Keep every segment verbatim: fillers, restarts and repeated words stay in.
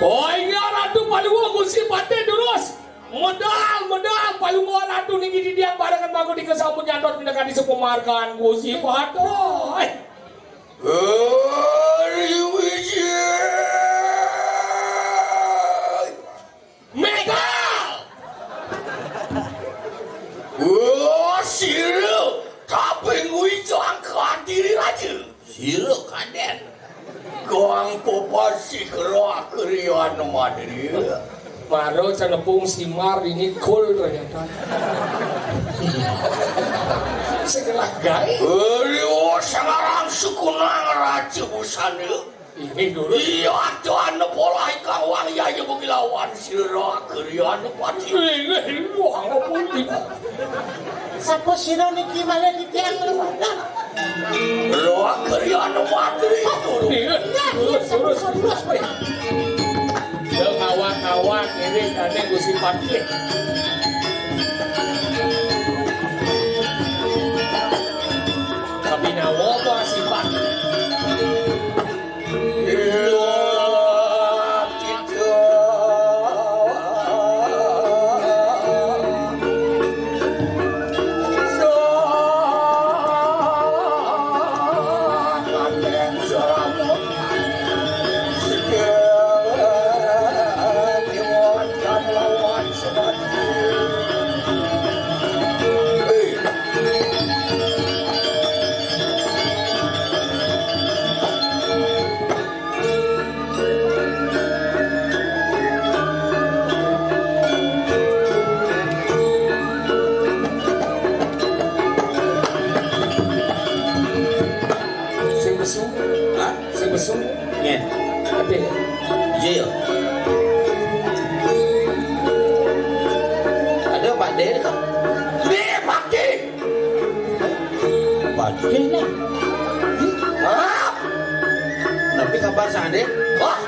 Oh, inggih Ratu Palungguh Gusti Patih durus. Medal, medal Palungguh Ratu niki titiang barengan mangku nika sampun nyantos minangka disa pamargan Gusti Patih. Hari Wijaya. Medal. Wah, sira kaping wijang kadiri raja. Sira kadén. Kang pepasih kerak kerian madri. Maro cenepung simar ini cool ternyata. Segelah gaé. Rio sangarang sukunang raja busana. Ini dulu. Iya, tuan polah ikang wang yaya begilawan sira kerian pati. Ini wah apa ini? Sapa sira niki malih titiang lumadan? Lho, akhirnya anu materi turu. Iya, terus, terus, terus, Pak. Ya, ngawak-ngawak, ini tadi Gusti Patih. Tapi nawa apa sih, Pak? Sing besu. Hah? Sing besu. Nggih. Ade. Iya, ya. Ada Pak De kok. Nggih, Pak De. Pak De nih. Hah? Tapi kabar sane? Wah.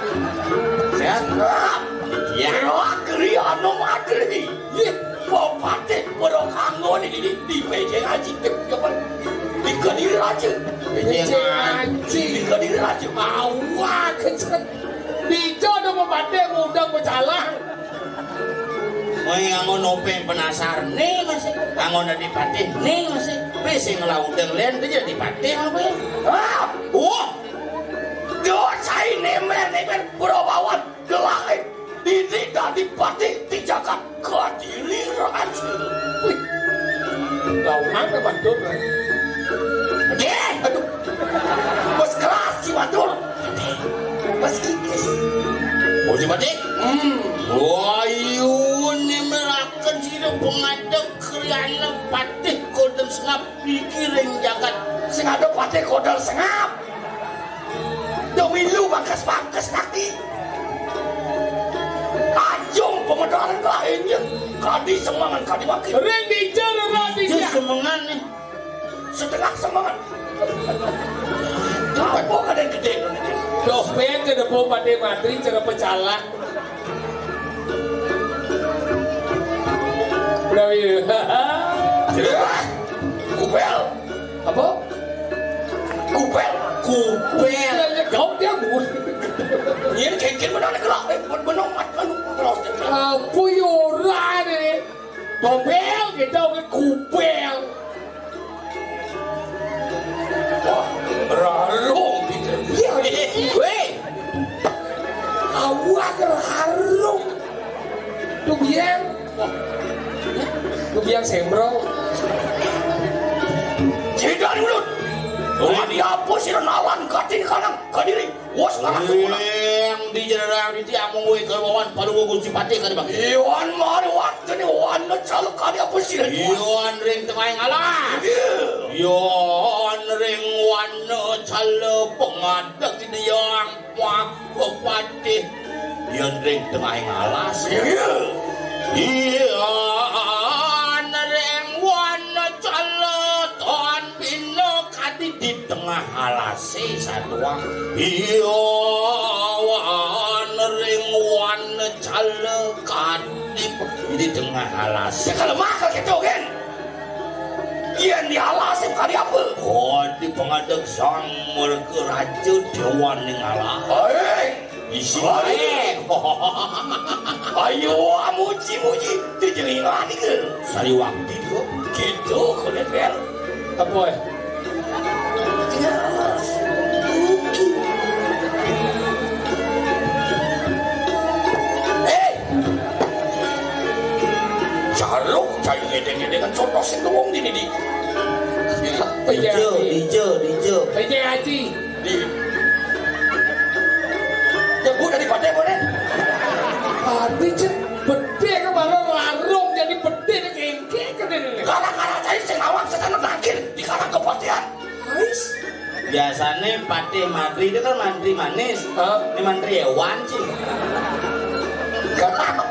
Sehat? Hah? Ya. Wah, keri anu materi. Ih, bupati para kanggo niki di P J Ngaji. Di Kediri Raja. P J Ngaji. Di Kediri Raja. Awak kecet. Dico do bupati mudeng becalang. Woi, angon openg penasar nih masih. Angon dadi patih nih masih. Wis sing ngelaudeng len dia dadi patih apa ya? Ah, wah. Yo cai nemer nemer pura bawan. Gelah, eh, ini dadi patih di jagat Kediri Raja. Wih, lawan apa tuh, Ray? Deh, aduh. Bos kelas si Matur. Bos kikis. Oh, si Matik? Hmm. Wah, iya, ini merakan sini pengadek kriana patih Golden Sengap. Iki ring jagat sing ada patih kodal sengap. Demi lu bangkas-bangkas kaki. Ajung pemedaran lainnya. Kadi semangan, kadi makin. Ring dija, ring dija. Semangan nih. Setengah semangan. Apa kadang gede? Dompet ke depo patih matri cara pecalak. Udah iya. Kupel. Apa? Kupel. Kupel. Kau dia bu. Ini kengken benar gerak. Eh, benar mat kan. Apa ya ora ini? Dobel kita oke kupel. Wah, rarung gitu. Iya, weh. Awak rarung. Tuh biar. Tuh biar sembrol. Jidan mulut. Wah, dia apa sih nalan katin kanang kadiri? Wes, ngarah sekolah. Ring di jererang diti amung wé kawawan Palungguh Gusti Patih kadi mangkin. Iwan mari watene wana cala kadi apa sira? Iwan ring tengahing alas. Iya. Iwan ring wana cala pengadeg Ida Hyang Patih. Iwan ring tengahing alas. Iya. Iwan ring wana cala ton bina kadi di tengah alasé satuang. Iwan ring wana cala kadip di tengah alasé. Kalau makan gitu kan? Yén di alasé kadi apa? Kadi pengadeg Sang Merga Raja Déwaning Alas. Hei! Isi baik. Ayo, muji-muji, dijelingan itu. Sariwakti itu. Gitu, kulit bel. Apa ya? Eh, jaluk cai ngedeng-ngedeng contoh sing wong dini di. Dijo, dijo, dijo. Pece Haji. Di. Ya, Bu, dari Pate, Bu, deh. Pate, cek. Pete kemarin larung jadi pete, deh, kengke, kene, deh. Gara-gara cai sing awak sesana tangkil, dikarang kepatian. Ais. Biasanya Patih Mantri itu kan mantri manis. Hah? Ini mantri hewan, sih. Kenapa?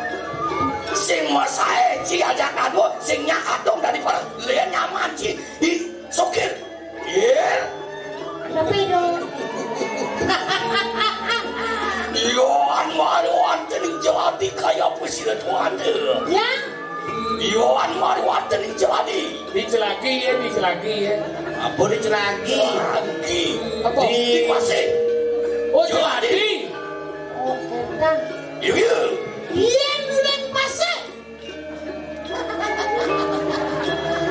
Sing masae, ci aja kado, sing nyak adong daripada lian nyaman, ci. Ih, sokir. Iya. Tapi dong. Iwan Marwan tening jelati kaya apa sila tuan tu? Ya? Iwan Marwan tening jelati. Dicelaki ya, dicelaki ya. Apa dicelaki? Lagi. Apa? Di, di pasir. Oh, jelati. Jelati. Oh, kentang. Iya, iya. Iya, nulen pasir.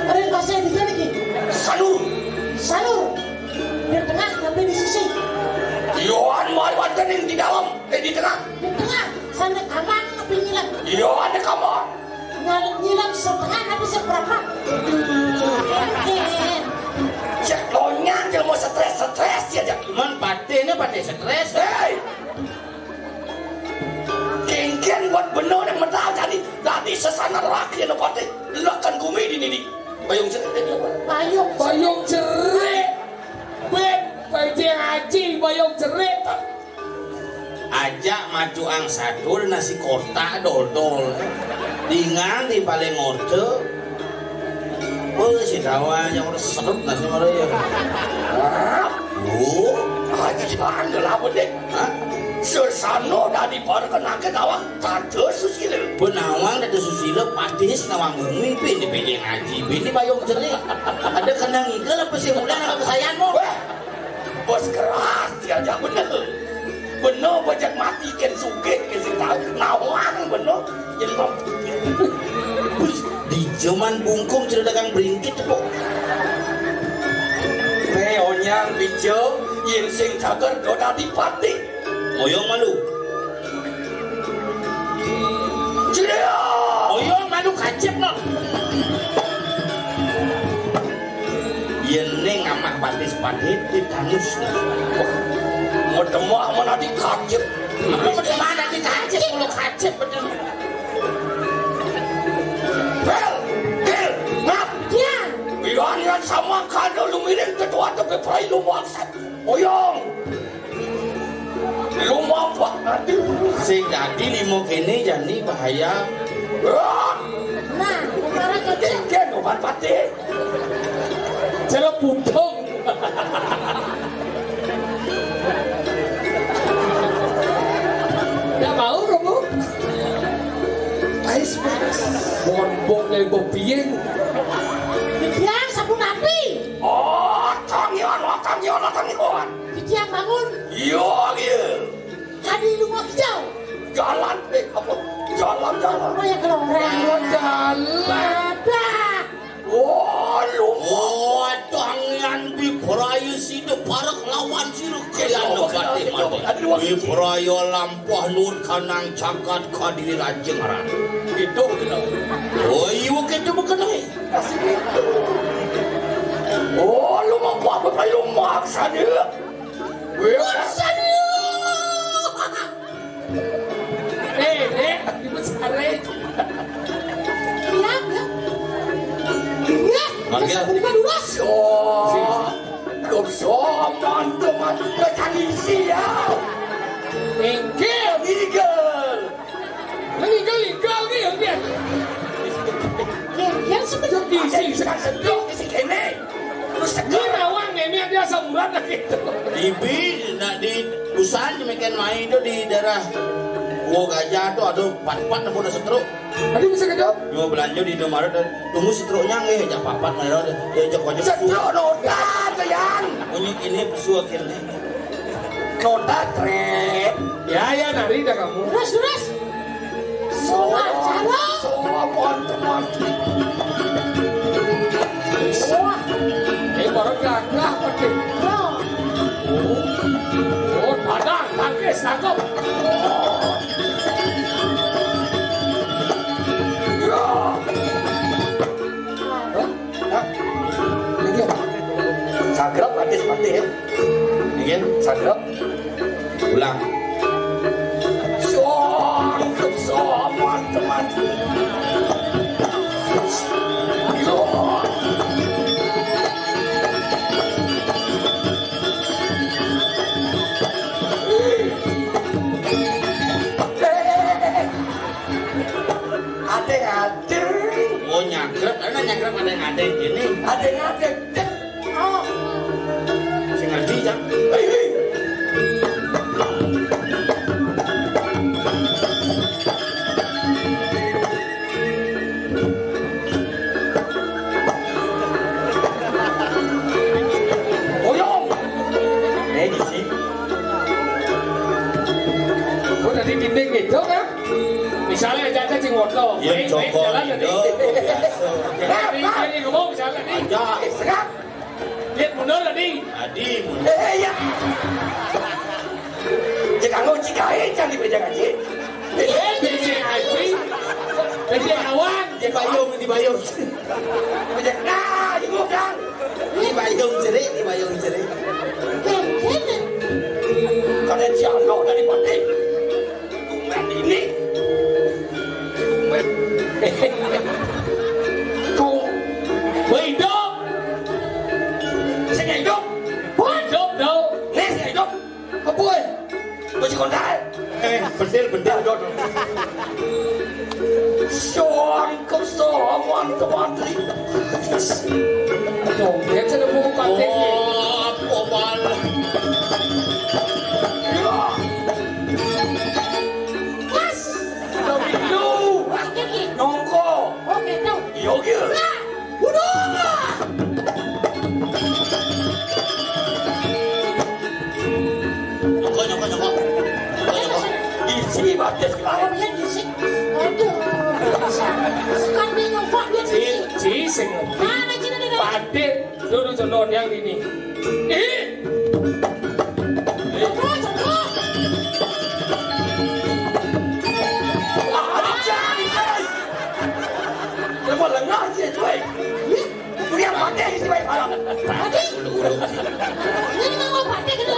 Ada yang kasih di sini, Ki. Salur. Salur. Di tengah, tapi di sisi. Yohan Marwan Kening di dalam, eh, di tengah. Di tengah, sana kamar, tapi nyilang. Yohan di kamar. Nyilang, nyilang setengah, tapi seberapa? Cek lonya, dia mau stres-stres ya, Cek. Cuman patihnya patih stres. Hei! Kengken buat bener yang medal tadi. Tadi sesana laki yang patih. Lekan gumi di nini. Bayung cerik dia apa? Bayung. Bayung cerik. Ben, P J Haji, bayung cerik. Ajak macuang satu nasi kotak dodol. Dengan di paling order. Oh, si Dawa yang udah sedep nasi mana ya? Oh, Haji Bang, kenapa deh? Hah? Sesano dari para kenake nawang tante susila. Penawang tante susila, patis nawang bumi, pin di pejeng haji, pin di bayung cerik. Ada kena ngigel apa sih? Udah, nak kesayanmu. Weh, bos keras, dia aja bener. Bener, bocah mati, ken sugih, ken sing tahu. Nawang, bener. Jadi, Bang. Wih, di zaman bungkung sudah dagang bringkit, kok. Pe onyang bijo, yen sing cager do dadi patih. Moyong malu. Ceria. Moyong malu kacip, no. Yen ning amah batis patih ditanus. Mau demak mana dikacip. Apa mau demak mana dikacip, kalau kacip bener. Bel, Bel, ngap. Ya. Bilang yang sama kado lu miring ketua tepi perai lu maksat. Oyong. Lu mau apa? Aduh. Sing dadi limo kene jani bahaya. Wah. Nah, kemarin kecil. Kengken obat pati. Cara putung. Ndak mau kamu. Ais panas. Bonbong dari bopieng. Dibilang sabun api. Oh, tangian, oh, tangian, oh, tangian. Dibilang bangun. Iya, iya. Tadi lu mau hijau. Jalan, eh, apa? Jalan, jalan. Oh, ya, kalau orang. Jalan. Ada. Oh, lu. Oh, tangian di peraya sida parek lawan sira kalian. Oh, nepati betul, mati. Betul. Di peraya lampah nuwun kanang cakat kadiri raja ngaran. Gitu, gitu. Oh, iya, gitu bukan, eh. Kasih gitu. Oh, lu mau apa, apa lu maksa dia? Wih, maksa dia. Eh, Dek, ibu sare. Diam, ya. Ya, manggil. Bisa berubah dulu. Oh, kau soman, teman, teman, isi, ya. Inggil. Inggil. Meninggal, inggil, nih, ya, dia. Ya, ya, sebenarnya. Isi, isi, isi, isi, ini. Terus ini nawang, ini dia samuran lagi. Ibi, nak di Busan, demikian main itu di daerah Gua Gajah tuh, aduh, empat-empat, udah setruk. Tadi bisa gitu? Mau belanja di Indomaret, tunggu setruknya, nggih, jak papat, nggih, ya, jak wajib. Setruk, noda, tuh, Yan. Bunyi ini, pesu akhirnya. Noda, trip. Ya, Ya, nari dah kamu. Terus, terus. Soal cara. Soal teman. Wah. Eh, baru gagah, Pak. Wah. Oh, padang, tangkis, tangkep. Ya. Hah? Ini dia. Sagrap, Pak. Patih, ya. Ini kan, sagrap. Ulang. Soal, soal, teman. Yo. Ada, ada. Oh, nyagrep. Ada nyagrep, ada yang ada ini. Ada, ada. Oh. Sing ngerti, Cang? Hei, hei. Oyong. Eh, di sini. Oh, tadi dinding gitu, kan? Misalnya aja, aja sing ngoto. Ya, baik, baik, Joko, jalan tadi. Indo, biasa. Jadi, ini ngomong misalnya nih. Aja. Serap. Dia mundur tadi. Tadi mundur. Eh, iya. Cek anggo cikain, jangan dibejak aja. Eh, bejak aja. Bejak awan. Di payung, di payung. Bejak, nah, di gudang. Di payung jerik, di payung jerik. Kada jalo dari pati. Tumben ini. Tumben. Tuh. Woi, hidup. Sing hidup. Hidup, dong. Nih, sing hidup. Apa, eh? Kunci kontak. Eh, bener, bener. Aduh, aduh. Soang kesoang teman. Dong, dia sudah buku kontak. Oh, apa malah? Ya. Mas. Udah dulu. Oke, oke. Nongko. Oke, tahu. Yogi. Nah. Udah. Nyoko, nyoko, nyoko. Nyoko, nyoko. Isi batis. Oh, dia isi. Aduh. Kan dia nyoko, dia isi. Ci, ci, sing. Mana cina dia? Pade, dulu celon yang ini. Ih. Nyoko, nyoko. Wah, ada jari, guys. Lepas lengah sih, cuy. Kuliah pakai isi baik malam. Pakai? Ini mau pakai gitu.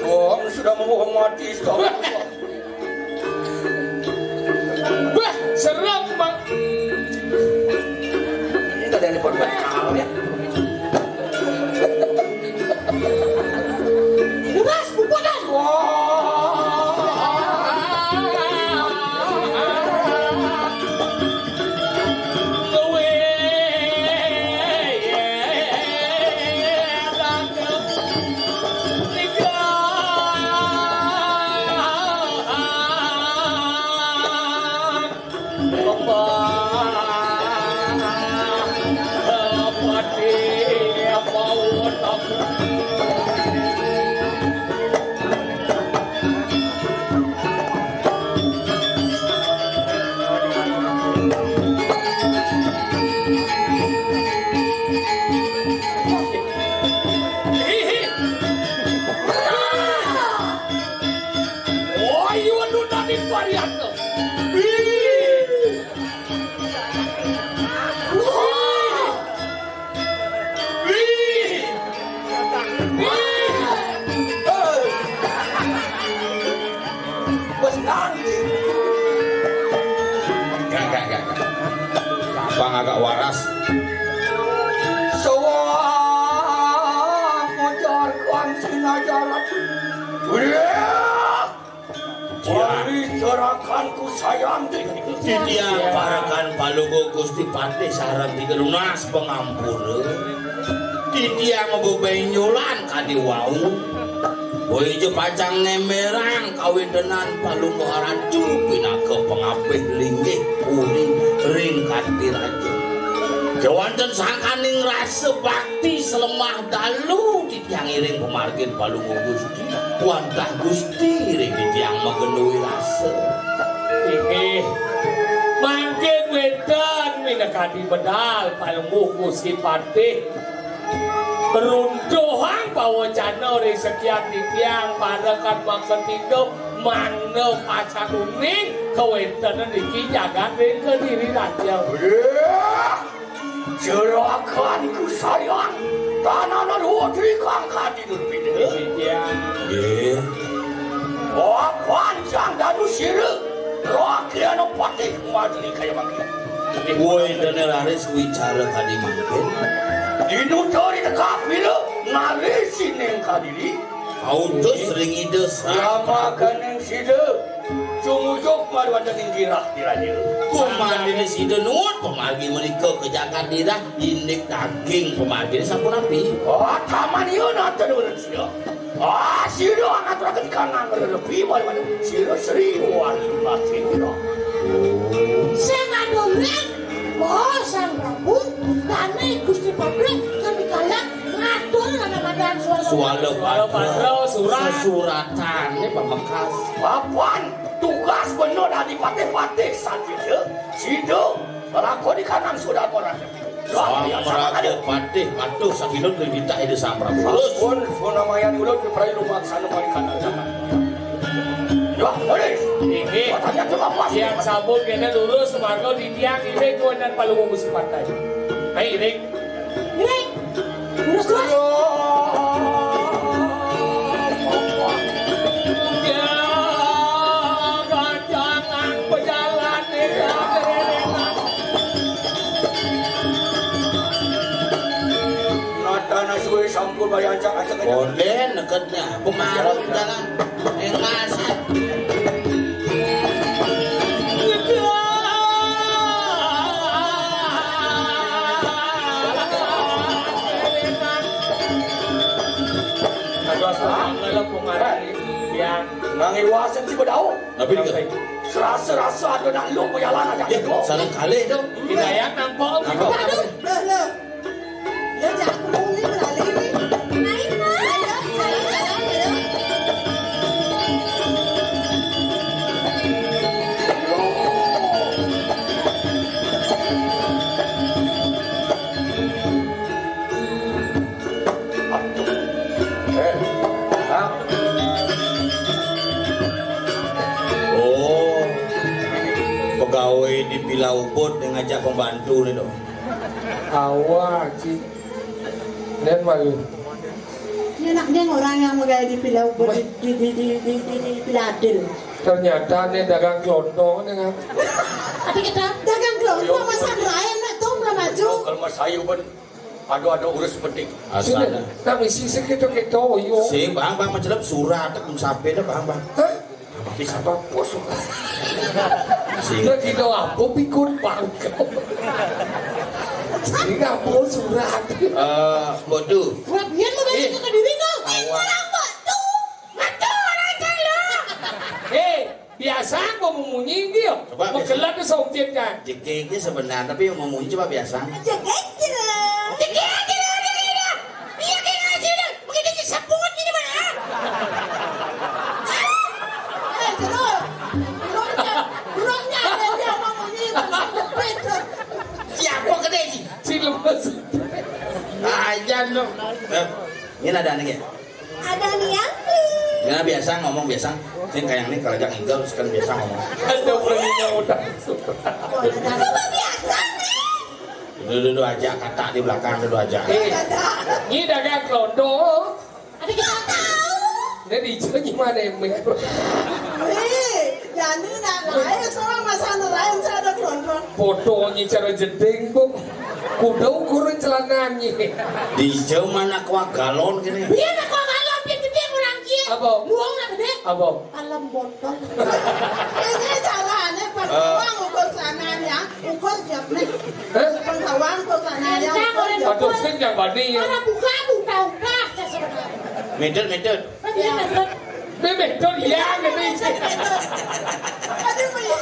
Oh, sudah mau mati, sudah. Wah, serem, Mak. Ini tadi ada korban kau ya. Bebas, bubukan. Wah. Wah, iya, lu tadi varian tuh. Wih. Wih. Wih. Wih. Eh. Bos nanti. Enggak, enggak, enggak, enggak. Abang agak waras. Sawah mojar kuang sinajaran. Wih. Wali jarakanku sayang. Titiang parekan Palungguh Gusti Patih sareng tiga lunas pangampura. Titiang bebenyolan kadi wau. Boy ja pacang ngemerang kawintenan Palungguh Ratu pinaka pangapih linggih puri ring kanti raja. Kéwanten sangkaning rasa bakti selemah dalu titiang iring pamargin Palungguh Gusti. Wantah Gusti iring titiang magenuhi rasa. Inggih. Mangkin wénten minakadi medal Palungguh Gusti Patih. Runtuhang pawecana ring sekian titiang parekan makatiga mangda pacang uning kawéntenan niki jagat ring Kediri Raja. Wéh! Juragan kusayang, tanana dua trikang kadi nurpida. Titiang. Nggih. Wah, panjang danu sira. Rakyana patih madri kaya mangkin. Woi, dene raris wicara kadi mangkin. Dinuta di teka pira ngalih sining kadiri. Autus ring Ida Sang Yamakaning sida. Sumujuk maduan ning girah diraja. Kumandene sida nuwun pamargi menika ke jagat dirah, indik daging pamargine sampun api. Oh, taman iya nata nuwun sida. Ah, sira angaturaken kanang lebi maduan sira Sri Walunaking. Sing adoh ring, oh, Sang Prabu, dane Gusti Patih kami kalak ngatur nana madan suara. Suara Suara Padra, surat. Sesuratane pamekas. Papan tugas bener dadi patih-patih satria, sida lakoni kanang surat orang. Sang Prabu Patih patuh sakinun ring titah Ida Sang Prabu. Terus. Pun, pun namayan ulun, prai lumaksana paring kanang jaman. Wah, boleh. Inggih. Watanya tu apa sih? Yang sabun kena lurus, marga titiang iring kuan dan palu mumus partai. Hai, iring. Iring. Lurus, lurus. Ya, ganjangan pejalan di kageringan. Natana suwe sampun bayancak acak-acak. Boleh neketnya. Pengaruh jalan. Engasat. Aduh, asal ngelep pengaruh. Ya. Nang iwasan si bedau. Tapi itu. Serasa-rasa ada nak lu berjalan aja. Ya, sareng kalih tu. Hidayat nampak. Nampak. Aduh, dah, dah. Ya, cak aku mau ni beralih ni. Naik, Mak. Ayo, ayo, ayo, ayo. Eh, ah. Oh, pegawai di Pila Ubud yang ngajak pembantu ni tu. Awak, cik. Nen malu. Ini anaknya orang yang pegawai di Pila Ubud, di, di, di Pila Adil. Ternyata nen dagang kelontong nen, ah. Tapi kita dagang kelontong, masa lain nak tu belum maju. Kalau mas saya pun ada, ada urus penting. Sini, asal. Nang isi sekitu-kitu, yo. Si, bang, bang, mencelep surat, tak sampai dah, bang, bang. Hah? Bisa apa? Bos. Sehingga kita apa pikun bangkau. Sehingga apa surat. Eh, bodoh. Surat biar lu balik ke diri kau. Awak. Kita apa tu? Mata orang jalan. Hei, biasa gua memunyi dia. Coba, biasa. Makelat tu songkit kan. Jegege sebenarnya, tapi yang memunyi coba biasa. Jegege. Jegege, jegege, jegege. Iya, kayak ngaji dah. Begitu disebut ini mana? Eh, Jeruk. Jeruknya, jeruknya ada dia ngomong ini, Bang. Siapa kedai sih? Si lemes. Ajan dong. Eh, ini ada nih ya? Ada nih, Angkling. Ya, biasa ngomong biasa. Sing kayak ini kalau jangan enggak, kan biasa ngomong. Ada perginya udah. Coba biasa nih. Dulu-dulu aja, kata di belakang dulu aja. Eh, ini dagang kelontong. Tapi kita tahu. Ini di sini mana yang main? Eh, jadi nak lain, seorang masa lain, saya ada kelontong. Fotonya cara jeding, Bu. Kuda ukuran celananya. Di jauh mana kuah galon gini? Iya, nak kuah galon, dia gede orang kia. Apa? Luang nak gede. Apa? Alam botol. Ini caranya, Pak. Eh. Bang, ukur sananya, ukur jawabnya. Hah? Bang Bawang, ukur sananya, ukur jawab. Aduh, sing yang bani ya. Mana buka, buka, buka, saya sebenarnya. Meter, meter. Tapi ya, meter. Bebek, tuh, iya, meter. Aduh, iya.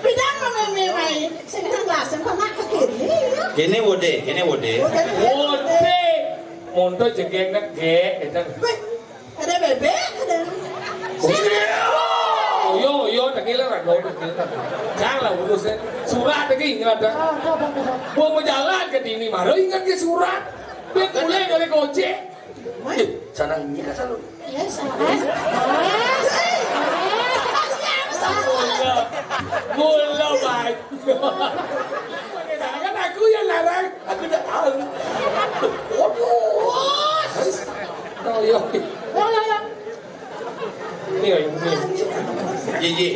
Bidang memang, memang. Sing nang langsung, kok nak kekini, ya? Kéné wodé, kéné wodé. Wodé. Monto jegék nak gék, éta. Wéh, ada bébék, ada. Oyo, oyo, tak kira lah, oyo, tak kira lah. Jangan lah urus, ya. Surat lagi ingat dah. Ah, apa, apa, apa? Mau jalan ke sini, maro ingat ke surat. Dia mulai dari Gojek. Wih, sana ini kan selalu. Iya, salah. Mula, mula, Pak. Kan aku yang larang. Aku tak tahu. Waduh. Oh, iya. Iya, iya, iya. Ji, ji.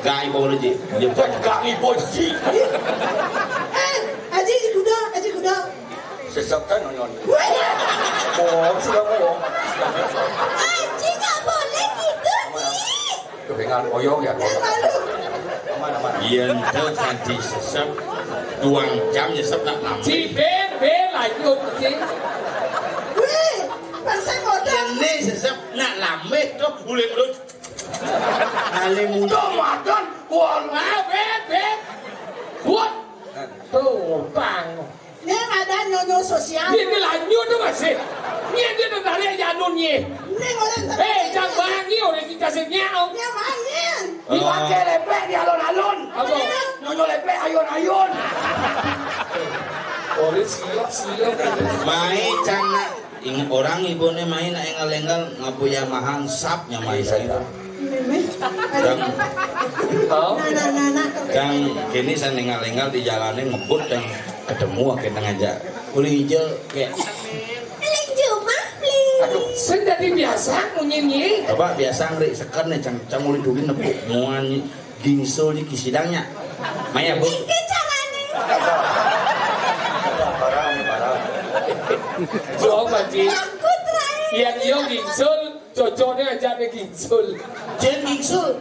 Gai bau lu, ji. Ji. Gai bau, ji. Eh, Aji, Aji kuda, Aji kuda. Sesep kan nonton. Wih. Bohong sudah bohong. Aji nggak boleh gitu, Ji. Tuh, dengan oyong ya. Malu. Aman, aman. Iya, ente kanti sesep. Duang jam nyesep nak lambé. Ci, ben, ben, lanjut, Ci. Wih, bangsa modal. Ini sesep nak lambé tuh, boleh menurut. Kali muda. Tuh, makan. Wah, ah, ben, ben. Buat. Tuh, bang. Ning ada nyonyo sosial. Dia ni lanjut tu masih. Ni dia tu tarik janun ni. Ning orang tak. Eh, jangan bang ni orang kita senyap. Dia main. Di wakil lepek di alun-alun. Apa? Nyonyo lepek ayun-ayun. Orang silap-silap. Mai cang nak. Ingat orang ibu ni main nak enggal-enggal ngapu Yamaha sap nyamai saya. Dang, dang kini saya enggal-enggal di jalanin ngebut dang ketemu akhirnya ngajak. Kulit hijau kayak. Paling jumah, please. Aduh, saya jadi biasa munyi ni. Coba biasa ngeri seken nih cang cang uli dulu nepuk muan. Gingsul di kisidangnya. Maya, Bu. Iki carane. Parah, parah. Coba, Ji. Aku terakhir. Yang yo gingsul, cocoknya aja nih gingsul. Jen gingsul.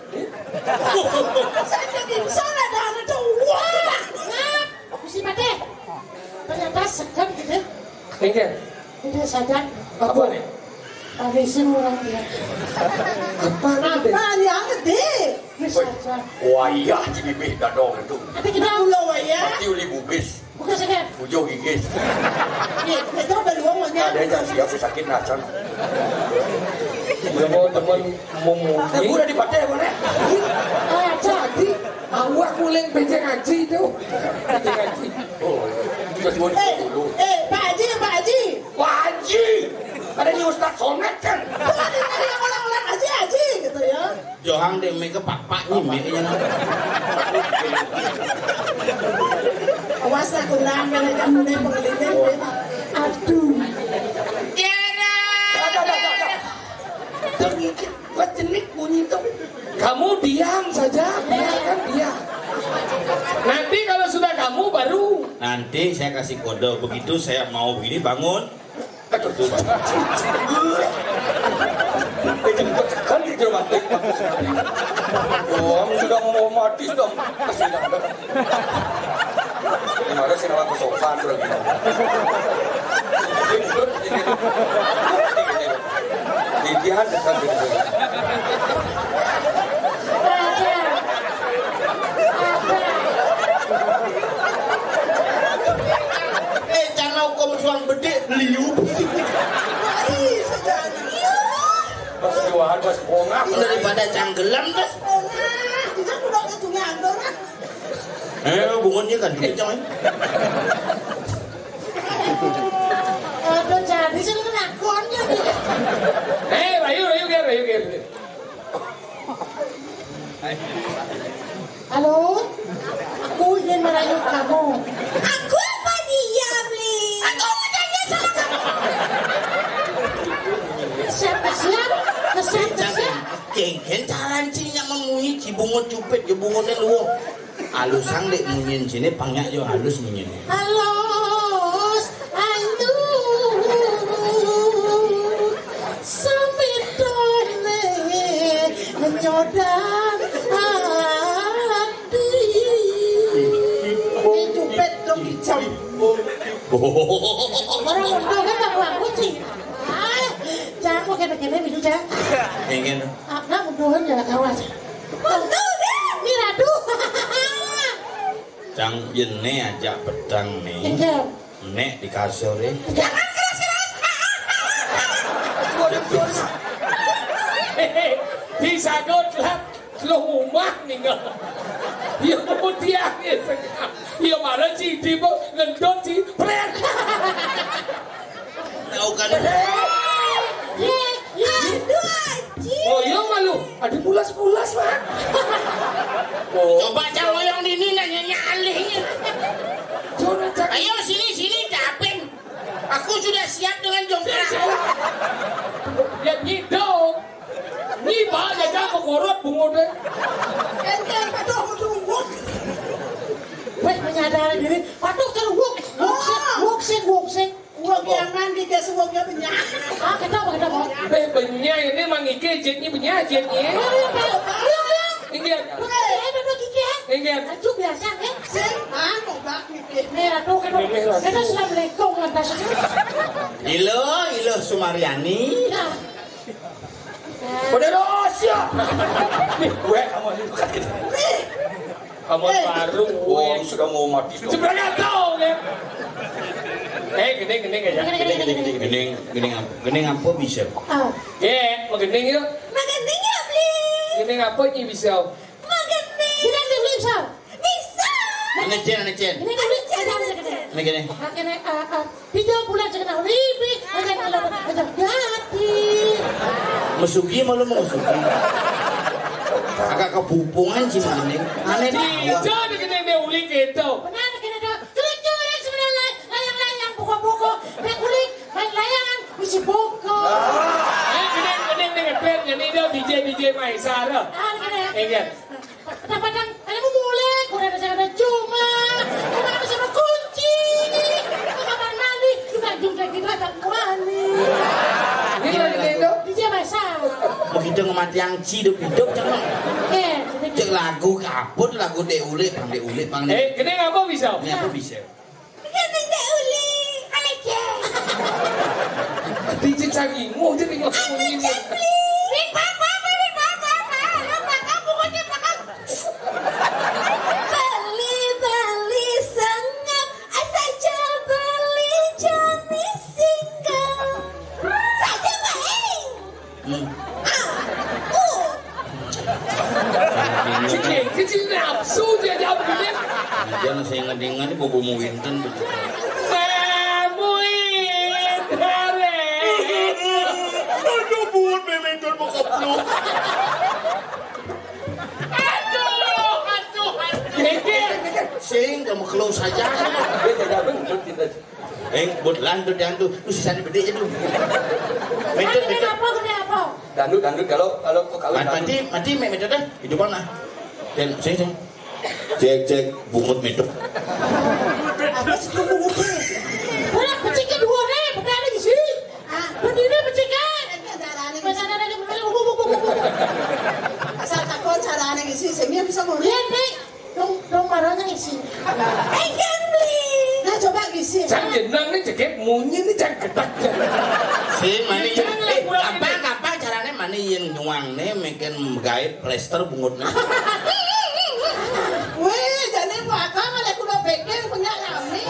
Saya gingsul ada anak tuh. Wah, ngap. Aku sih mati. Ternyata segan gitu. Enggak. Udah sadar. Apa nih? Ada isi orang dia. Apa nih? Apa nih? Apa nih? Ini sadar. Wayah di bibih dadong itu. Apa kita ulo wayah? Mati uli bubis. Bukan sadar. Ujung gigis. Nih, kita udah luang wayah. Ada aja siap sakit nasan. Udah mau teman mau. Aku udah dipatah mana? Ah, jadi. Awak mulai pecah ngaji itu. Pecah ngaji. Oh, iya. Terus mau eh, dulu. Eh, Pak Haji, Pak Haji. Pak Haji. Ada ni Ustaz Somet kan? Bukan, ini yang orang-orang Haji, Haji gitu ya. Johang deh, mega pakpak ni, mega yang. Awas lah, kurang, mega yang mulai pengelitih. Aduh. Tiada. Ada, ada, ada, ada. Ternyata buat jenik bunyi tu. Kamu diam saja, biarkan dia. Nanti kalau sudah kamu baru. Nanti saya kasih kode, begitu saya mau begini bangun. Aduh, tuh. Eh, jemput sekali dia mati. Wah, sudah mau mati, sudah. Kasih dah. Gimana sih nama kesopan tuh lagi? Jemput, ini. Ini, ini. Didihan, dekat, dekat. Eh, jangan hukum suang bedik, liu. Wah, ih, sejarah. Pas jualan, pas bongah. Daripada canggelam, terus. Bongah, kita udah ujungnya andor, ah. Eh, bungunnya kan, gitu, jangan. Aduh, jadi sih lu ngelakuannya, gitu. Eh, rayu, rayu, Ger, rayu, Ger. Halo? Aku ingin merayu kamu. Aku apa dia, Bli? Aku mau tanya sama kamu. Siapa, siapa? Siapa, siapa? Kengken caran cinya memunyi cibungut cupit, cibungutnya luwung. Alusang dek munyin sini, pangnya jo halus munyin. Halus, aduh, samitone menyodan hati. Ini cupet dong, hijau. Orang untung kan tak kuat kucing. Ah, jangan mau kena-kena minum, jangan. Pengen. Ah, nah, mudahan jangan kawas. Untung deh. Ini ratu. Cang, yén né ajak petang né. Iya. Nek di kasur, eh. Jangan keras-keras. Waduh, waduh. Disagot lah. Lu umah ninggal. Ya, kemudian ya, ya, malah si Ibu ngendut si pret. Tahu kan? Ye, ye, aduh, anjing. Oh, iya malu. Ada pulas-pulas, Mak. Coba cang ngoyong dini nanya-nya alihnya. Ayo sini, sini, dapin. Aku sudah siap dengan jongkrak. Ya, nyi dong. Nyi, Pak, jajan kokorot bungut deh. Ente, aduh, aku tunggu. Weh, menyadari diri. Patuh kan wuk, wuk sing, wuk sing, wuk sing. Wuk yang mandi, dia semua dia benyah. Ah, kita apa, kita apa? Eh, benyah ini mang Ike, jitnya benyah, jitnya. Iya, iya, Pak. Iya, iya. Inggih. Bukan, ya, duduk Ike. Inggih. Aduh, biasa, eh. Sing, ah, kok bak Ike. Merah tuh, kan. Merah tuh. Kita assalamualaikum, lantas. Ilo, ilo Sumaryani. Nah. Pada rahasia. Nih, gue kamu ini dekat gitu. Kamu Eh. baru, Wah, gue. Sudah mau mati. Sebenarnya tahu, kan? Eh, gini, gini, gini, ya. Gini, gini, gini, gini. Gini, gini, gini, ngapa bisa? Oh. Ya, mau gini yuk. Makan dingin, please. Gini, ngapa sih bisa? Makan dingin. Gini, gini, bisa. Bisa. Ané cén, ané cén. Ini, ini, ini, ini, ini. Ini gini. Oke, nih, eh, eh. Tiga bulan saya kena ribi, aja kalau, aja ganti. Mesugi malu mesugi. Agak kepupungan sih, Maning. Ané nih. Jangan kena dia uli gitu. Benar, kena dia. Kelucu, orang sebenarnya. Layang-layang, pokok-pokok. Dia kulit, main layangan, isi pokok. Eh, gini, gini, gini, gini, gini, dia D J, D J Maisa, loh. Ah, gini. Ingat. Padang-padang, ayo mau mulai, kurang ada, ada cuma, kurang ada sama kunci, ke kamar mandi, juga jumpa kita tak kuani. Ini lagi itu. Dia masa. Begitu ngemati yang ci hidup-hidup, cuma. Eh, cek lagu kaput, lagu dek ulik, pang dek ulik, pang dek. Eh, kena apa bisa? Ini apa bisa? Bukan minta uli, aja. Di cicang ingu jadi ngomongin. Aja, please. Wih, papa, wih, papa, papa. Lo papa, pokoknya papa. Beli, beli, sengap. Asal jual beli, Johnny single. Saja, Pak Eng. Hmm. Cik, cik, cik, nafsu dia jawab gitu. Jangan saya ngadingan ini bobo muinten betul. Saya muinten. Aduh, buat memang mau kepluk. Aduh, aduh, aduh. Mikir. Sing, kamu keluh saja. Dia tidak benar, tidak. Eh, buat lantu, lantu. Lu sisa di bedek aja dulu. Mentor, mentor. Kenapa, kenapa? Dangdut, dangdut. Kalau, kalau kau kawin mati, dangdut. Mati, mati, mek mentor dah. Hidupan lah. Dan, sini, sini. Cek, cek, bungut mentor. Apa sih bungut? Orang pecik kedua nih, bukan lagi sih. Ah. Berdiri pecikan. Caranya gitu. Asal takon caranya gitu sih, saya bisa mau. Iya, Nek. Dong, dong marahnya isi. Eh, gambling. Nah, coba gisi. Cang jenang nih cekep munyi nih cang ketak. Sing mani. Cang eh, lagu lagi gampang, nih. Gampang caranya mani yang nyuang nih, makin gaib plester bungut nih. Weh, jadi mau apa malah kuda bekel punya kami.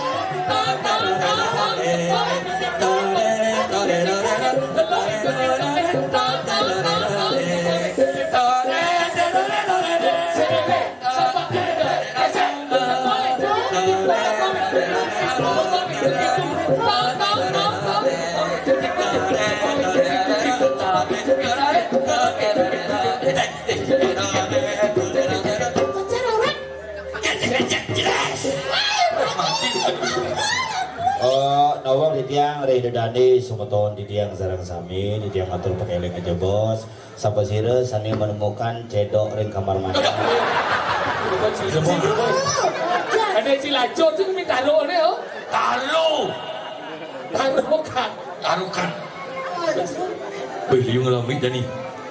Oh, nawang titiang Rih Dodane, sumeton titiang sareng sami, titiang matur pakeleng aja, Bos. Sapa sira sane menemukan cedok ring kamar mandi? Ada cilacur tuh minta lo nih, oh. Taruh. Taruh kan. Taruh kan. Wih, liu ngalami jani.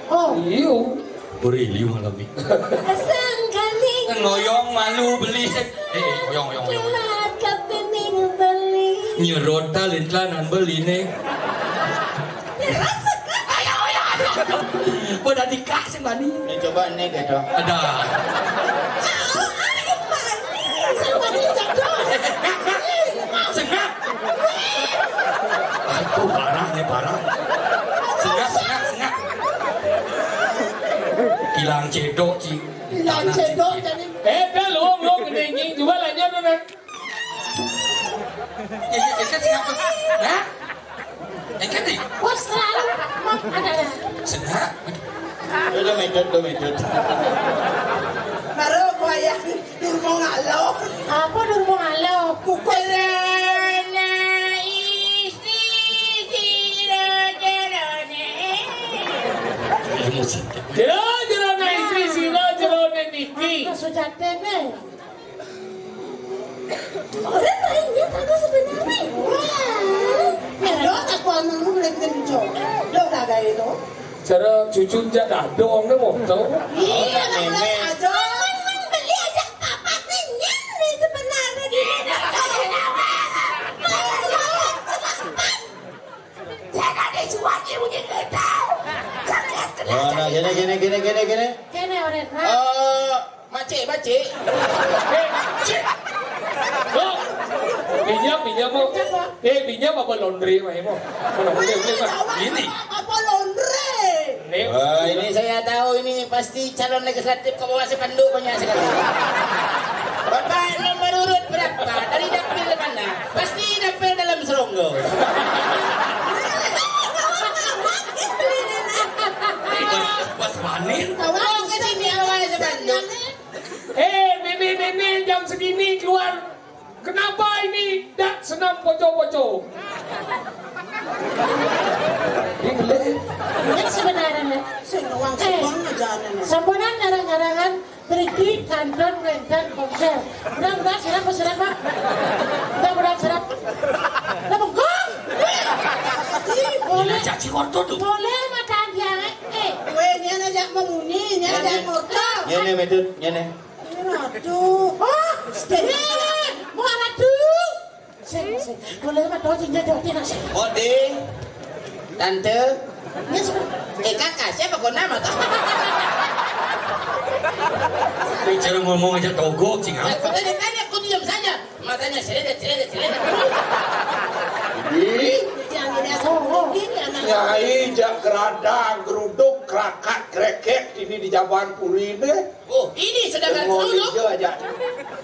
Oh, liu. Ore liu ngalami. Sangkaning. Ngoyong malu beli. Eh, ngoyong, ngoyong, ngoyong. Kelat kepining beli. Nyerot talin telanan beline. Nyerot sekat. Ayo, ayo, ayo. Pada dikak sing bani. Ini coba ini gitu. Ada. Au, ayo bani. Sama Parah. Sengak, sengak, sengak. Kilang cedok, Ci. Kilang cedok jadi. Eh, dah lu, lu kena nying juga lah, jangan. Eh, eh, eh, sengak. Hah? Eh, kan ni? Bos selalu. Mak, ada, ada. Sengak. Dua meter, dua meter. Baru bayang. Durung alo. Apa durung alo? Kukus. Cerona istri sira jerone. Emosi. Jero, jerona istri sira jerone niki. Apa sujatene? Orang lainnya tadi sebenarnya. Wah. Ya, lo tak kuat nunggu boleh genjot. Lo tak gaya tu. Cara cucu jak dadong ni motor. Iya, memang aja. Memang beli aja apa nih, nih sebenarnya di mana? Jangan dicuaki begini tau. Jangan kena. Oh, nah, gini, gini, gini, gini, gini. Kene, Oret, nah. Eh, Makcik, makcik. Eh, cik. Oh. Pinjam, pinjam, mau. Eh, pinjam apa laundry, mah, mau? Mana boleh, boleh, mah. Ini. Apa laundry? Ini. Wah, ini saya tahu ini pasti calon legislatif ke bawah spanduk banyak sekali. Bapak nomor urut berapa? Dari dapil mana? Pasti dapil dalam seronggo. Pas, pas panen. Tahu ke sini awal spanduk? Eh, meme-meme jam segini keluar. Kenapa ini dak senam poco-poco? Ini sebenarnya. Sing doang, eh, sing doang aja aneh. Samponan ngarang-ngarangan beriki kanton rentan konser. Mudah-mudahan serap, serap, Pak. Mudah-mudahan serap. Lah, bengkok. Boleh. Ini caci korto tuh. Boleh, mata dia, eh. Weh, ini aja mau muni, ini aja mau. Ini, ini, Medut, ini. Aduh. Wah, eh, muara tuh. Sing, sing. Boleh mah tuh, sing, jatuh, sing. Ode, tante. Yes. Eh, kakak, siapa kau nama tuh? Bicara ngomong aja togok, cing, ah. Aku tanya-tanya, aku diam saja. Matanya seledet, seledet, seledet. Ih. Jangan dia sombong. Ini anak. Nyai jak keradang, geruduk, kerakat, krekek, ini di Jaban Puri deh. Oh, ini sedangkan geruduk. Aja.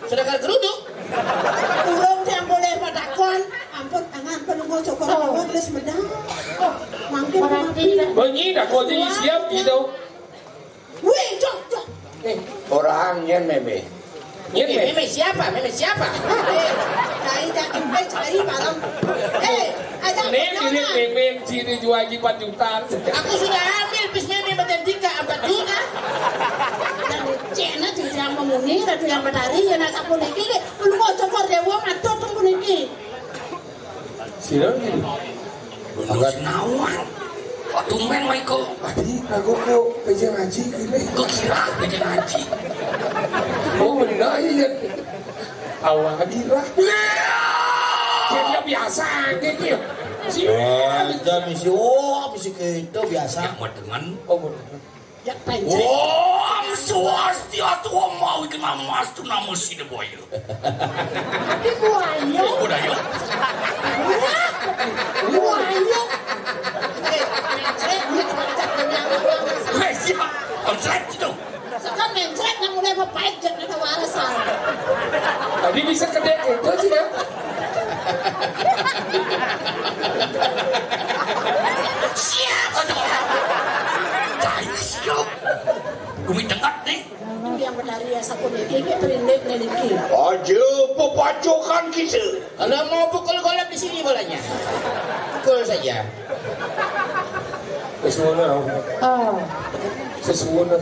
Sedangkan geruduk. Urung yang boleh padakon. Ampun, tangan penunggu syukur. Oh. Terus medang. Mangkin berarti. Benyi dah kau jadi siap gitu. Weh, cok, cok. Eh, orang nyen meme. Nyen meme. Meme siapa? Meme siapa? Eh, cai dah, eh, cai malam. Eh, ada. Nih, ini meme ciri jual lagi empat juta. Aku sudah ambil pis meme bagian tiga, empat juta. Dan cek na cucu yang memuni, ratu yang matahari, ya nak sapu niki, perlu mau cokor dewa, matur tunggu niki. Sira ngene. Angkat. Nawang. Kok tumben, Maiko? Tadi aku kok meja ngaji gini. Kok kira meja ngaji? Oh, benar, iya. Awal lagi lah. Iya. Dia biasa gitu ya. Si Wah, kita misi, oh, misi kita biasa. Yang mau dengan. Oh, benar. Ya, pencet. Om Swastiastu, Om Mawi Kenamastu, Namo Sidebaya. Tapi buaya. Budaya. Buaya. Eh, pencet, dia pencet, dia pencet. Eh, siap. Pencet itu. Sekarang mencret, nak mulai apa, pecet, nak tahu alasan. Tadi bisa kedek itu sih ya. Siap, aduh. Cai siap. Gumi tengah nih. Yang berlari ya, sapu niki, ki perindek nih niki. Aja pepacukan kita. Kalau mau pukul golok di sini bolanya. Pukul saja. Sesuatu. Ah. Sesuatu.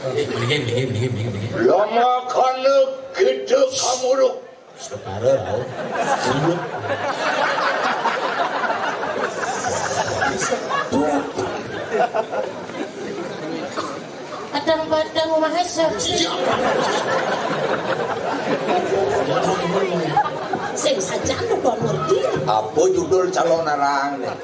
Eh, mendingan, mendingan, mendingan, mendingan, mendingan. Lama kana kita kamuruk. Setara, tau. Sulut. Kadang-kadang mahasiswa. Iya. Sing saja lu kok ngerti. Apa judul calon arang nih?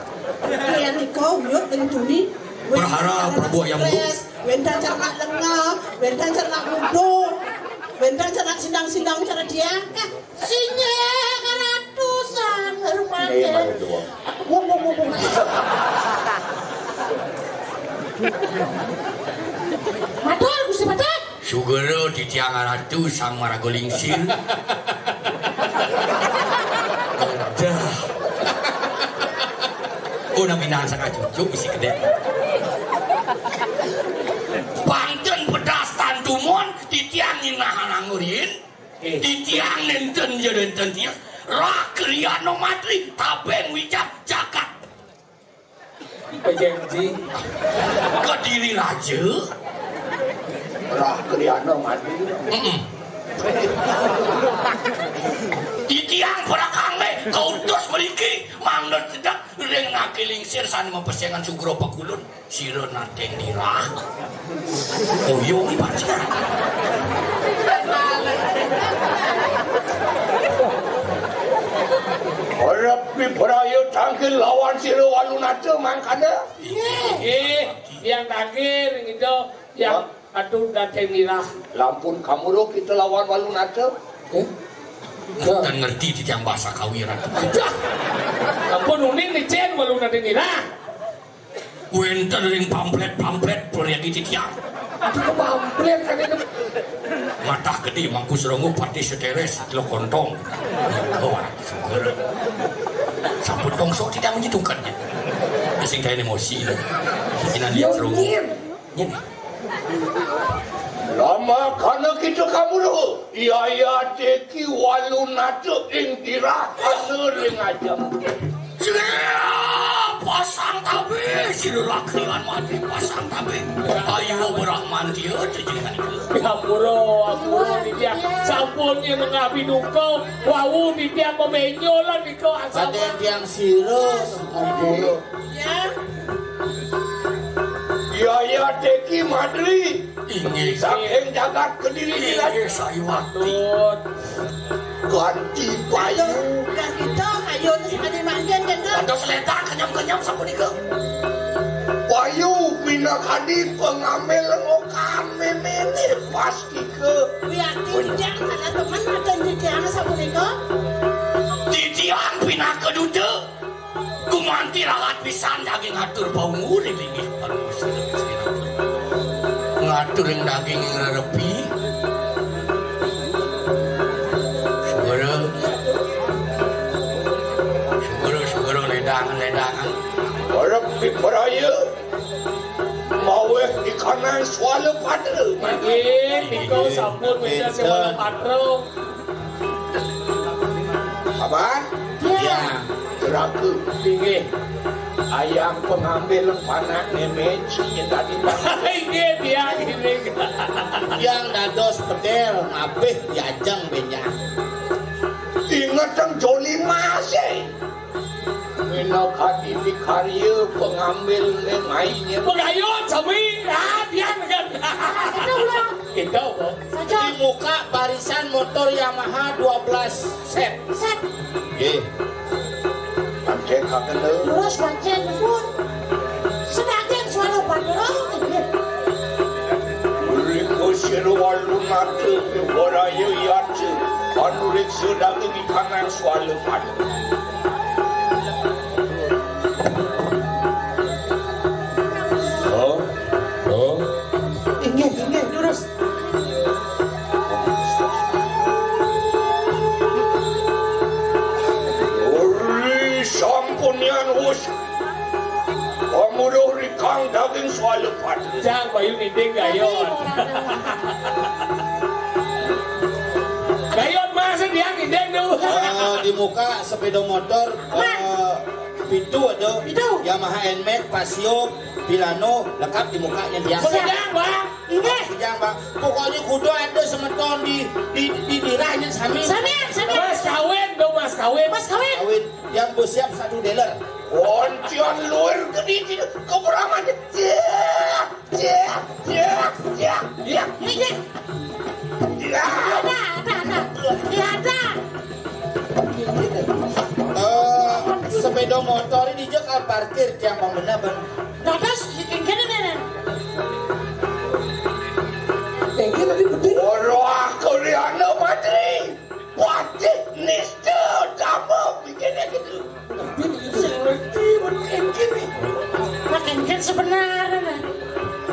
Kian niko, yuk, ning Juni. Berharap berbuah yang buruk. Wénten cernak lenga, wénten cernak mudo, wénten cernak sindang-sindang cara diangkat. Sinye karatusan. Iya, iya, matur doang. Wong, wong, wong, wong. Matur, Gusti Patih. Sugera titiang Ratu Sang Maraga Lingsir. Dah. Oh, nami nang saka cucuk bisi kedek. Panten pedas tantumon, titiang nyinahang anggur yin. Eh. Titiang nenten ja nenten tias. Rah Kriano Matri, Tabeng Wijak Jagat. P J M G. Kediri Raja. Rah Kriano Matri. Mm-mm. Titiang para kangge kautus mriki mangda cedhak ring Naki Lingsir sane mapesengan sugra pakulun. Sira nateng dirah. Uyung iki pancen. Ora pibraya tangkil lawan sira Walunata mangkana. Nggih, yang tangkil ngida yang atur nateng dirah. Lampun kamuruh kita lawan Walunata. Eh? Kan ngerti titiang bahasa kawiran. Aduh. Ampun uning licin Walunata dirah. Wenten ring pamflet-pamflet proyek iki titiang. Aduh, pamflet kan itu. Matah gede mangku seronggo pati seteres lo kontong. Oh, syukur. Sampun tongso tidak menjatuhkannya. Sing kayak emosi. Inan lihat seronggo. Nyen. Lama kana kita kamuruh. Yaya teki Walunata ing dirah asa ring ajeng. Sira pasang tabe, sira lakrian mati pasang tabe. Ayo berah mantia jenengan itu. Ngapura, ngapura, nitya. Sampun yen ngabi duka, wau nitya pamenyolan nika asal. Ada yang tiang sira. Ya. Yaya teki Madri. Inggih. Saking jagat Kediri. Inggih, Sayuwakti. Ganti payu. Udah gitu, ayo terus pada mangkin kan, Kak? Dados ledak kenyam-kenyam sapunika. Payu pinakadi pengambil ngokan memene pas ika. Wiakti tidak ada teman ada di tiang sapunika. Titiang pinaka duta. Gumanti rahat pisan daging atur paungu ring linggih panuwun. Ngatur ring daging ing rerepi. Sugera. Sugera, sugera, ledangan, ledangan. Rerepi praya. Maweh di kanan swala patra. Nggih, nika sampun wénten swala patra. Apa? Iya. Jeraku. Inggih. Ayam pengambil panak nemeci tadi. Inggih, dia gini. Yang dados pedel ngabih diajeng benjang. Inget yang joli masih. Minakadi dikarya pengambil nengainya. Pegayut sami, ah, dia kan. Kita ulang. Kita apa? Saja. Di muka barisan motor Yamaha dua belas set. Set. Nggih. Pancen kakene. Terus pancen pun. Sebagian suara pandero. Riko sira Walunata waraya yaca. Panurik sudange di kanan swala pandero. Oh, oh. Inggih, inggih, terus. Ri sampunian wus. Pamuruh rikang daging swalepan. Jang bayu ngiting gayon. Gayon masa dia ngiting tuh. Eh, di muka sepeda motor, eh, pitu ada. Pitu. Yamaha Nmax, Paseo, Filano, lengkap di mukanya dia. Siap. Bang. Inggih. Jang, Bang. Pokoknya kudu ada semeton di, di, di dirahnya sami. Sami, sami. Mas kawin dong, mas kawin. Mas kawin. Kawin yang bersiap satu dealer. Oncian luar ke di, di keberangan. Ya, ya, ya, ya, ya. Inggih. Ya. Ada, ada, ada. Ya, ada. Eh, sepeda motor ini juga parkir yang pembenar, Bang. Dados sing kene, Nen. Tengke tadi betul. Ora aku Riana Patri. Patih nista utama bikinnya gitu. Sebenarnya.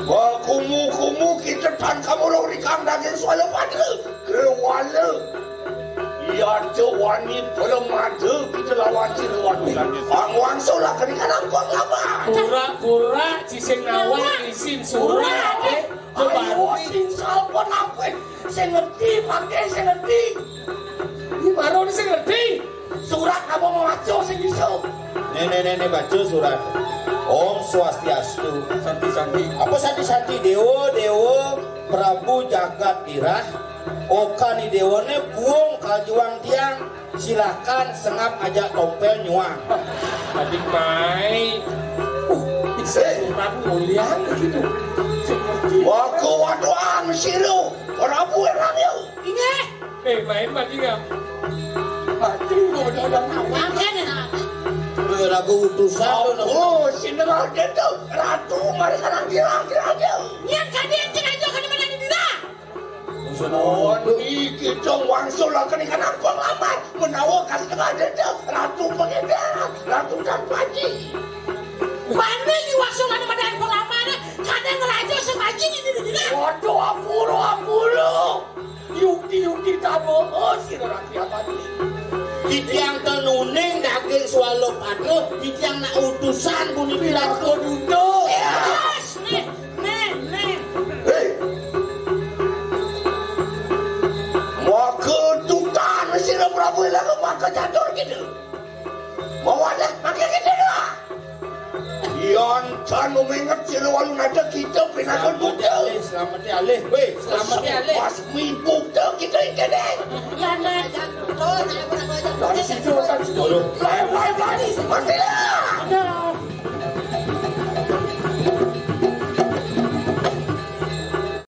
Wah, kumu-kumu kita tan kamu lo rikang daging suala pada. Kewala. Iya, tu wani pelemada kita lawan si luar. Ang wangsul lah kena kan ampun lama. Pura-pura, cisin nawai, isin surat, eh. Ayo, sing salpon apa? Sing ngerti, pakai sing ngerti. Ini baru ni sing ngerti. Surat apa mau baca sing bisa? Nenek-nenek baca surat. Om Swastiastu. Santi-santi. Apa santi-santi? Dewa, Dewa, Prabu Jagat Dirah. Oka ni Dewa ni buang kajuang tiang. Silakan sengap aja tompel nyuang. Adik mai. Uh, bisa surat mulian gitu. Seperti Wako waduang silu. Prabu erang yuk. Ingat. Eh, main mati nggak? Mati udah ada. Makan ya. Eh, lagu utusan tu, nak. Oh, sini mau dia tu. Ratu, mari sekarang kira-kira dia. Niat kadian kira aja kena mana di dira. Mon iki dong wangsul lah kena kena pengalaman. Menawa kan tengah dia tu. Ratu pengedah. Ratu dan panji. Mana ni wangsul ada pada pengalaman? Kadang raja sepanji ini di dira. Waduh, apuro, apuro. Yukti, yukti, tak bohong, si orang siapa ni? Titiang tenuning daging swallow pada, titiang nak utusan bunyi bilang kodudo. Yes, nih, nih, nih. Hei. Maka tutan sira Prabu Ilaga maka catur gitu. Mawadah maka gitu lah. Yan kan umenget sira walu nada kita pinakon Selamat ya, buta. Alih, selamat ya, Alih. Weh, selamat ya, Alih. Pas mibuk tu kita ikene. Iya, Nek. Dari situ kan sudah. Aduh. Lain, lain, lain. Mati lah. Ada.